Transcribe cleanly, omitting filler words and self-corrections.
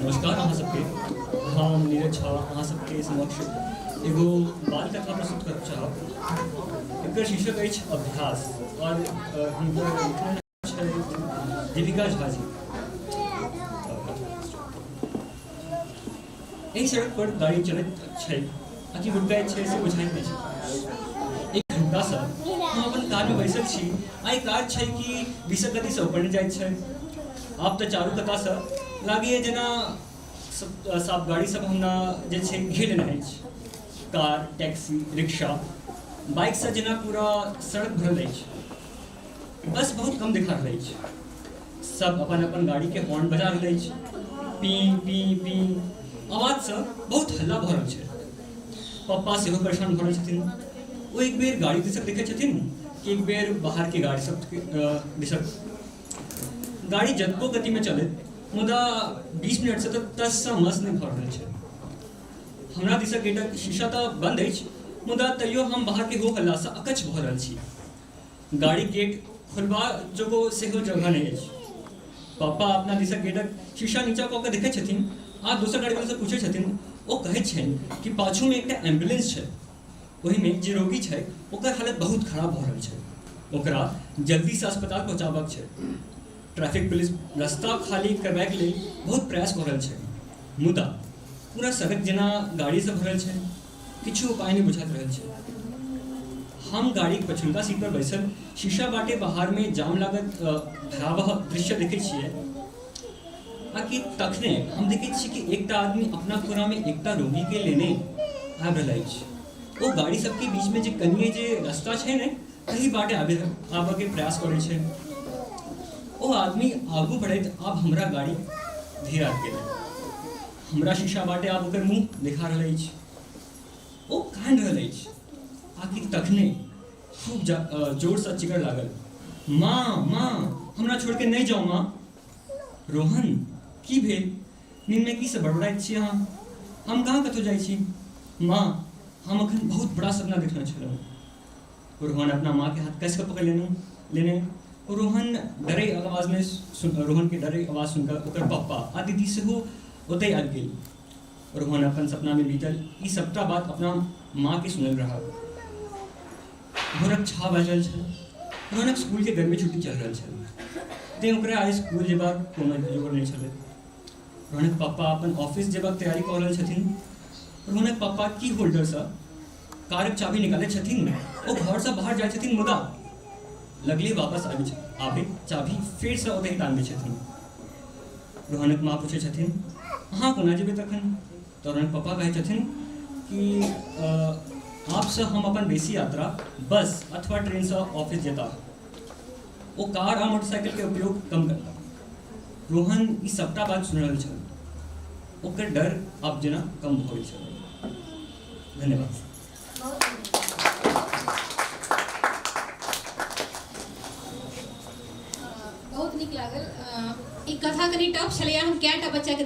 नमस्कार अहाँ सबके। हम नीरज झा अहाँ सबके समक्ष एगो बाल कथा प्रस्तुत करब चाहब। एकर शीर्षक अछि अभ्यास और हुनकर लिखने छथि दीपिका झा जी। एहि सड़क पर गाड़ी चलैत छै आ कि गुटकाइत छै से बुझाइत नहि छै। एक घंटासँ हम अपन कारमे बैसल छी आ ई कार छै कि बीसक गतिसँ ऊपर नहि जाइत छै। आब तऽ चारू कतासँ लागैए जेना सब गाड़ी सब हमरा जे छै घेर लेने अछि। कार, टैक्सी, रिक्शा, बाइकसँ जेना पूरा सड़क भरल अछि। बस बहुत कम देखा रहल अछि। सब अपन अपन गाड़ीके हॉर्न बजा रहल अछि। पी पी पी आवाजसँ बहुत हल्ला भऽ रहल छै। पप्पा सेहो परेशान भऽ रहल छथिन। ओ एक बेर गाड़ी दिसक देखै छथिन कि एक बेर बाहरके गाड़ी सबके दिसक। गाड़ी जतबो गतिमे चलैत मुदा 20 मिनटसँ तऽ टससँ मस नहि भऽ रहल छै। हमरा दिसक गेटक शीशा तऽ बन्द अछि मुदा तैयो हम बाहरके हो हल्लासँ अकच्छ भऽ रहल छी। गाड़ी गेट खोलबा जोगो सेहो जगह नहि अछि। पापा अपना दिसक गेटक शीशा नीचा कऽ कऽ देखै छथिन आ दोसर गाड़ीवलासँ पूछै छथिन। ओ कहै छनि कि पाछूमे एकटा एम्बुलेंस छै, ओहिमे जे रोगी छै ओकर हालत बहुत खराब भऽ रहल छै, ओकरा जल्दीसँ अस्पताल पहुँचाबक छै। ट्रैफिक पुलिस रस्ता खाली करबाक लेल बहुत प्रयास कऽ रहल छै मुदा पूरा सड़क जेना गाड़ीसँ भरल छै, किछु उपाय नहि बुझाइत रहल छै। हम गाड़ीक पछुलका सीट पर बैसल शीशा बाटे बाहरमे जाम लागत भयावह दृश्य देखै छियै आ कि तखने हम देखै छियै कि एकटा आदमी अपना कोरामे एकटा रोगीके लेने आबि रहल अछि। ओ गाड़ी सबके बीचमे जे कनिए जे रास्ता छै ने तही बाटे आबऽके प्रयास करै छै। ओ आदमी आगू बढ़ैत आब हमरा गाड़ी धीर आबि गेलै। हमरा शीशा बाटे आब ओकर मुँह देखा रहल अछि। ओ कानि रहल अछि आ कि तखने खूब जोरसँ चिकड़ लागल, माँ माँ हमरा छोड़ि कऽ नहि जाउ माँ। रोहन, की भेल? नींदमे की सब बड़बड़ाइत छी अहाँ? हम कहाँ कतहु जाइ छी? माँ, हम अखन बहुत बड़ा सपना देखने छलहुँ। रोहन अपना माँके हाथ कस कऽ पकड़ि लेने। रोहन डरे आवाजमे रोहनके डरे आवाज सुनिकऽ ओकर पप्पा आ दीदी सेहो ओतहि आबि गेल। रोहन अपन सपनामे बीतल ई सबटा बात अपना माँके सुनल रहा। भोरक 6 बाजल छल। रोहनक स्कूलके गर्मी छुट्टी चलि रहल छल, तेँ ओकरा आइ स्कूल जेबाक कोनो जोर नहि छलै। रोहनक पप्पा अपन ऑफिस जेबाक तैयारी कऽ रहल छथिन। रोहनक पप्पा की होल्डरसँ कारक चाभी निकालै छथिन। ओ घरसँ बाहर जाइ छथिन मुदा लगले वापस आबि आबि चाभी फेरसँ ओतहि टाँगि दै छथिन। रोहनक माँ पूछै छथिन, अहाँ कोना जेबै तखन? तऽ रोहनक पप्पा कहै छथिन कि आबसँ हम अपन बेसी यात्रा बस अथवा ट्रेनसँ ऑफिस जेता, ओ कार आ मोटरसाइकिलके उपयोग कम करता। रोहन ई सबटा बात सुनि रहल छल। ओकर डर आब जेना कम भऽ गेल छल। धन्यवाद। बहुत नीक लागल। ई कथा कनि टफ छलैए, हम कएटा बच्चाके